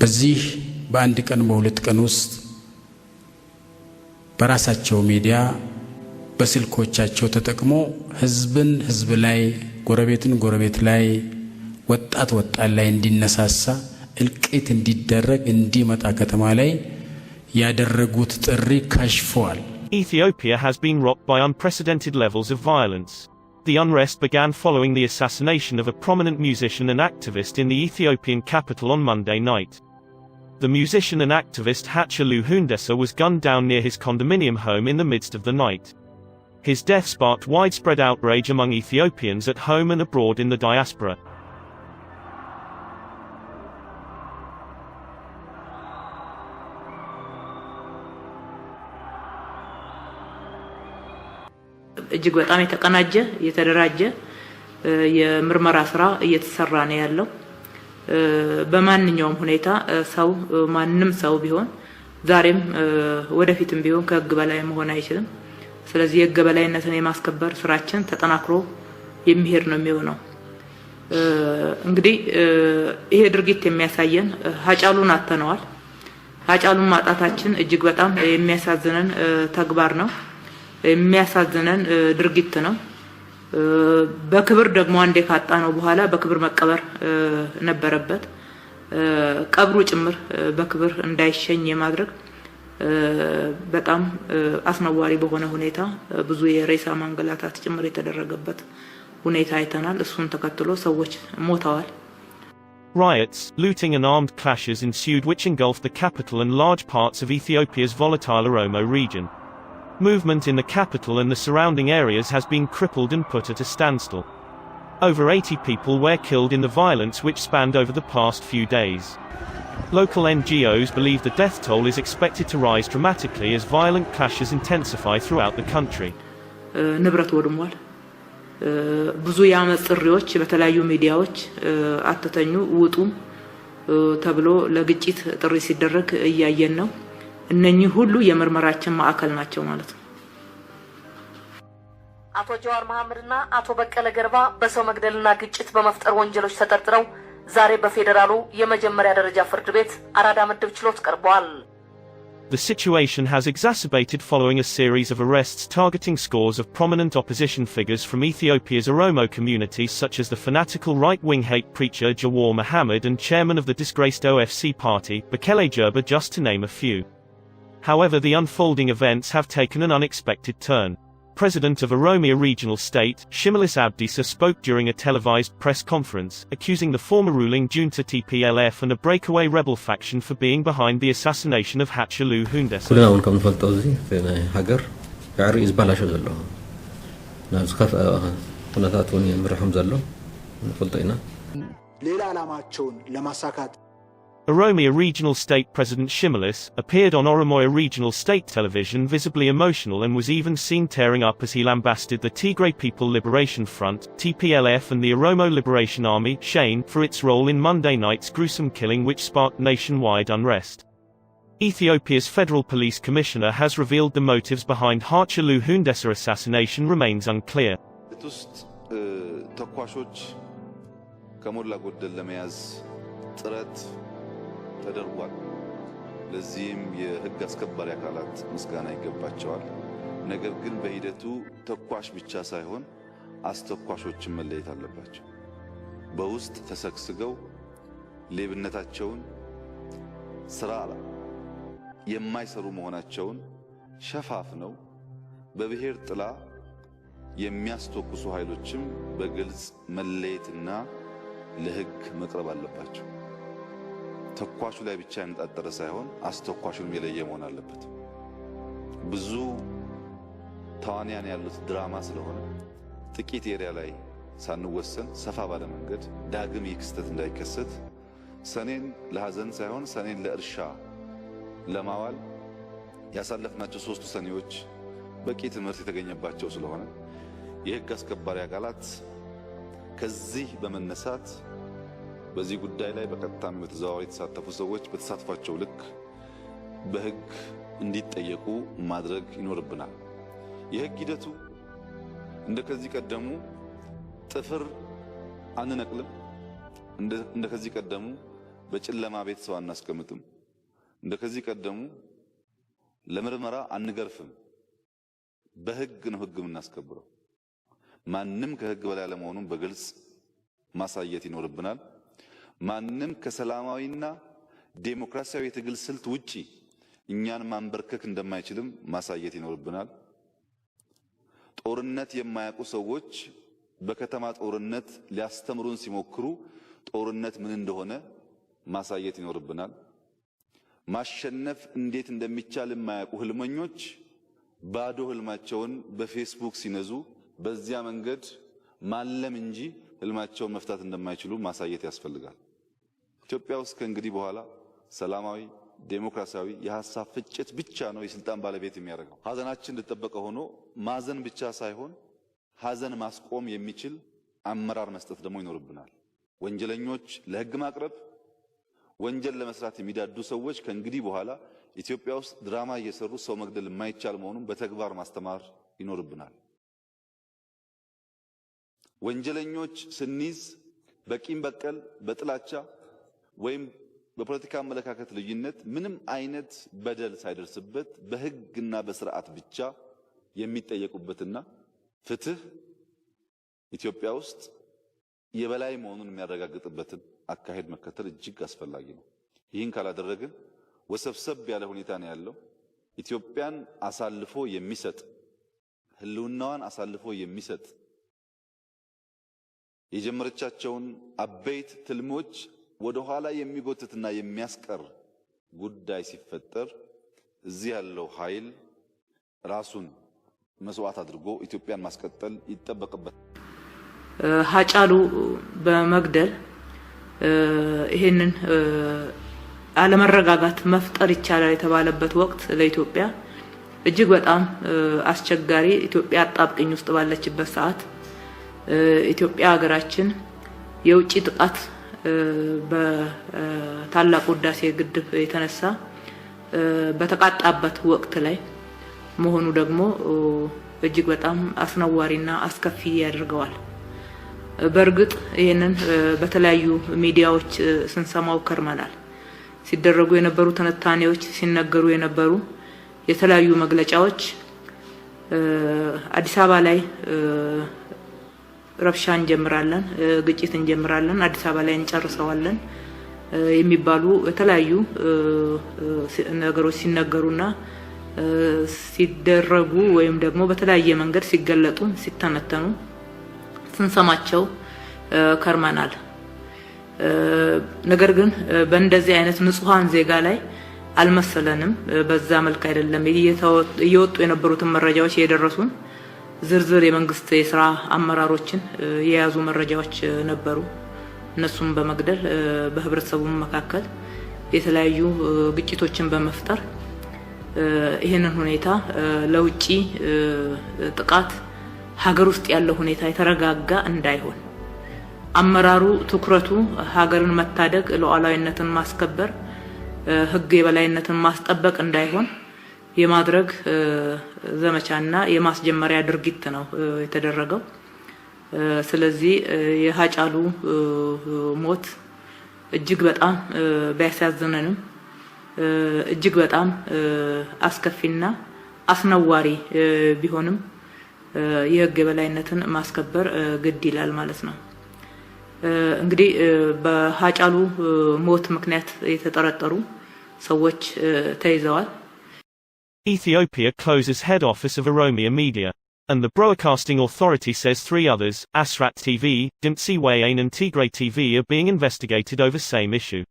በዚህ በአንድ ቀን በሁለት ቀን ውስጥ በራሳቸው ሚዲያ በስልኮቻቸው ተጠቅሞ ህዝብን ህዝብ ላይ፣ ጎረቤትን ጎረቤት ላይ፣ ወጣት ወጣት ላይ እንዲነሳሳ፣ እልቂት እንዲደረግ፣ እንዲመጣ ከተማ ላይ ያደረጉት ጥሪ ከሽፏል። Ethiopia has been rocked by unprecedented levels of violence. The unrest began following the assassination of a prominent musician and activist in the Ethiopian capital on Monday night. The musician and activist Hachalu Hundessa was gunned down near his condominium home in the midst of the night. His death sparked widespread outrage among Ethiopians at home and abroad in the diaspora. እጅግ በጣም የተቀናጀ የተደራጀ የምርመራ ስራ እየተሰራ ነው ያለው። በማንኛውም ሁኔታ ሰው ማንም ሰው ቢሆን ዛሬም ወደፊትም ቢሆን ከህግ በላይ መሆን አይችልም። ስለዚህ የህግ በላይነትን የማስከበር ስራችን ተጠናክሮ የሚሄድ ነው የሚሆነው። እንግዲህ ይሄ ድርጊት የሚያሳየን ሀጫሉን አጥተነዋል። ሀጫሉን ማጣታችን እጅግ በጣም የሚያሳዝነን ተግባር ነው፣ የሚያሳዝነን ድርጊት ነው። በክብር ደግሞ አንዴ ካጣ ነው በኋላ በክብር መቀበር ነበረበት። ቀብሩ ጭምር በክብር እንዳይሸኝ የማድረግ በጣም አስነዋሪ በሆነ ሁኔታ ብዙ የሬሳ ማንገላታት ጭምር የተደረገበት ሁኔታ አይተናል። እሱን ተከትሎ ሰዎች ሞተዋል። Riots, looting and armed clashes ensued, which engulfed the capital and large parts of Ethiopia's volatile Oromo region. Movement in the capital and the surrounding areas has been crippled and put at a standstill. Over 80 people were killed in the violence, which spanned over the past few days. Local NGOs believe the death toll is expected to rise dramatically as violent clashes intensify throughout the country. ንብረት ወድሟል። ብዙ የአመፅ ጥሪዎች በተለያዩ ሚዲያዎች አትተኙ፣ ውጡ ተብሎ ለግጭት ጥሪ ሲደረግ እያየን ነው። እነኚህ ሁሉ የምርመራችን ማዕከል ናቸው ማለት ነው። አቶ ጀዋር መሐመድና አቶ በቀለ ገርባ በሰው መግደልና ግጭት በመፍጠር ወንጀሎች ተጠርጥረው ዛሬ በፌዴራሉ የመጀመሪያ ደረጃ ፍርድ ቤት አራዳ ምድብ ችሎት ቀርበዋል። The situation has exacerbated following a series of arrests targeting scores of prominent opposition figures from Ethiopia's Oromo community, such as the fanatical right-wing hate preacher Jawar Mohammed and chairman of the disgraced OFC party, Bekele Gerba, just to name a few. However, the unfolding events have taken an unexpected turn. President of Oromia Regional State, Shimelis Abdisa, spoke during a televised press conference, accusing the former ruling junta TPLF and a breakaway rebel faction for being behind the assassination of Hachalu Hundessa. ኩልና እውን ከም ንፈልጦ እዚ እቲ ናይ ሃገር ብዕሪ እዩ ዝበላሾ ዘሎ፣ ናብ ዝኸፍአ ኩነታት እውን የምርሖም ዘሎ ንፈልጦ ኢና። ሌላ ዓላማቸውን ለማሳካት Oromia Regional State President Shimelis appeared on Oromia Regional State Television visibly emotional and was even seen tearing up as he lambasted the Tigray People Liberation Front, TPLF, and the Oromo Liberation Army, Shane, for its role in Monday night's gruesome killing, which sparked nationwide unrest. Ethiopia's Federal Police Commissioner has revealed the motives behind Hachalu Hundessa assassination remains unclear. ውስጥ ተኳሾች ከሞላ ጎደል ለመያዝ ጥረት ተደርጓል። ለዚህም የሕግ አስከባሪ አካላት ምስጋና ይገባቸዋል። ነገር ግን በሂደቱ ተኳሽ ብቻ ሳይሆን አስተኳሾችን መለየት አለባቸው። በውስጥ ተሰግስገው ሌብነታቸውን፣ ስራ የማይሰሩ መሆናቸውን ሸፋፍነው በብሔር ጥላ የሚያስተኩሱ ኃይሎችም በግልጽ መለየትና ለሕግ መቅረብ አለባቸው። ተኳሹ ላይ ብቻ ያነጣጠረ ሳይሆን አስተኳሹንም የለየ መሆን አለበት። ብዙ ተዋንያን ያሉት ድራማ ስለሆነ ጥቂት area ላይ ሳንወሰን ሰፋ ባለ መንገድ ዳግም ይህ ክስተት እንዳይከሰት ሰኔን ለሐዘን ሳይሆን ሰኔን ለእርሻ ለማዋል ያሳለፍናቸው ሶስቱ ሰኔዎች በቂ ትምህርት የተገኘባቸው ስለሆነ የሕግ አስከባሪ አካላት ከዚህ በመነሳት በዚህ ጉዳይ ላይ በቀጥታም በተዘዋዋሪ የተሳተፉ ሰዎች በተሳትፏቸው ልክ በሕግ እንዲጠየቁ ማድረግ ይኖርብናል። የሕግ ሂደቱ እንደ ከዚህ ቀደሙ ጥፍር አንነቅልም። እንደ ከዚህ ቀደሙ በጨለማ ቤት ሰው አናስቀምጥም። እንደ ከዚህ ቀደሙ ለምርመራ አንገርፍም። በህግ ነው ህግ የምናስከብረው። ማንም ከህግ በላይ አለመሆኑን በግልጽ ማሳየት ይኖርብናል። ማንም ከሰላማዊና ዴሞክራሲያዊ የትግል ስልት ውጪ እኛን ማንበርከክ እንደማይችልም ማሳየት ይኖርብናል። ጦርነት የማያውቁ ሰዎች በከተማ ጦርነት ሊያስተምሩን ሲሞክሩ ጦርነት ምን እንደሆነ ማሳየት ይኖርብናል። ማሸነፍ እንዴት እንደሚቻል የማያውቁ ህልመኞች ባዶ ህልማቸውን በፌስቡክ ሲነዙ በዚያ መንገድ ማለም እንጂ ህልማቸውን መፍታት እንደማይችሉ ማሳየት ያስፈልጋል። ኢትዮጵያ ውስጥ ከእንግዲህ በኋላ ሰላማዊ ዴሞክራሲያዊ የሀሳብ ፍጭት ብቻ ነው የስልጣን ባለቤት የሚያደርገው። ሀዘናችን እንደተጠበቀ ሆኖ ማዘን ብቻ ሳይሆን ሀዘን ማስቆም የሚችል አመራር መስጠት ደግሞ ይኖርብናል። ወንጀለኞች ለህግ ማቅረብ፣ ወንጀል ለመስራት የሚዳዱ ሰዎች ከእንግዲህ በኋላ ኢትዮጵያ ውስጥ ድራማ እየሰሩ ሰው መግደል የማይቻል መሆኑን በተግባር ማስተማር ይኖርብናል። ወንጀለኞች ስንይዝ በቂም በቀል፣ በጥላቻ ወይም በፖለቲካ አመለካከት ልዩነት ምንም አይነት በደል ሳይደርስበት በህግና በስርዓት ብቻ የሚጠየቁበትና ፍትህ ኢትዮጵያ ውስጥ የበላይ መሆኑን የሚያረጋግጥበትን አካሄድ መከተል እጅግ አስፈላጊ ነው። ይህን ካላደረግን ወሰብሰብ ያለ ሁኔታ ነው ያለው። ኢትዮጵያን አሳልፎ የሚሰጥ፣ ህልውናዋን አሳልፎ የሚሰጥ፣ የጀመረቻቸውን አበይት ትልሞች ወደ ኋላ የሚጎትትና የሚያስቀር ጉዳይ ሲፈጠር እዚህ ያለው ኃይል ራሱን መስዋዕት አድርጎ ኢትዮጵያን ማስቀጠል ይጠበቅበታል። ሀጫሉ በመግደል ይሄንን አለመረጋጋት መፍጠር ይቻላል የተባለበት ወቅት ለኢትዮጵያ እጅግ በጣም አስቸጋሪ፣ ኢትዮጵያ አጣብቅኝ ውስጥ ባለችበት ሰዓት፣ ኢትዮጵያ ሀገራችን የውጭ ጥቃት በታላቁ ህዳሴ ግድብ የተነሳ በተቃጣበት ወቅት ላይ መሆኑ ደግሞ እጅግ በጣም አስነዋሪና አስከፊ ያደርገዋል። በእርግጥ ይህንን በተለያዩ ሚዲያዎች ስንሰማው ከርመናል። ሲደረጉ የነበሩ ትንታኔዎች፣ ሲነገሩ የነበሩ የተለያዩ መግለጫዎች አዲስ አበባ ላይ ረብሻ እንጀምራለን፣ ግጭት እንጀምራለን፣ አዲስ አበባ ላይ እንጨርሰዋለን የሚባሉ የተለያዩ ነገሮች ሲነገሩና ሲደረጉ ወይም ደግሞ በተለያየ መንገድ ሲገለጡ ሲተነተኑ ስንሰማቸው ከርመናል። ነገር ግን በእንደዚህ አይነት ንጹሐን ዜጋ ላይ አልመሰለንም። በዛ መልክ አይደለም እየወጡ የነበሩትን መረጃዎች የደረሱን። ዝርዝር የመንግስት የስራ አመራሮችን የያዙ መረጃዎች ነበሩ። እነሱም በመግደል በህብረተሰቡ መካከል የተለያዩ ግጭቶችን በመፍጠር ይህንን ሁኔታ ለውጪ ጥቃት ሀገር ውስጥ ያለው ሁኔታ የተረጋጋ እንዳይሆን፣ አመራሩ ትኩረቱ ሀገርን መታደግ፣ ሉዓላዊነትን ማስከበር፣ ህግ የበላይነትን ማስጠበቅ እንዳይሆን የማድረግ ዘመቻና የማስጀመሪያ ድርጊት ነው የተደረገው። ስለዚህ የሀጫሉ ሞት እጅግ በጣም ቢያሳዝነንም፣ እጅግ በጣም አስከፊና አስነዋሪ ቢሆንም የህግ የበላይነትን ማስከበር ግድ ይላል ማለት ነው። እንግዲህ በሀጫሉ ሞት ምክንያት የተጠረጠሩ ሰዎች ተይዘዋል። Ethiopia closes head office of Oromia Media. And the Broadcasting Authority says three others, Asrat TV, Dimtsi Weyane and Tigray TV, are being investigated over same issue.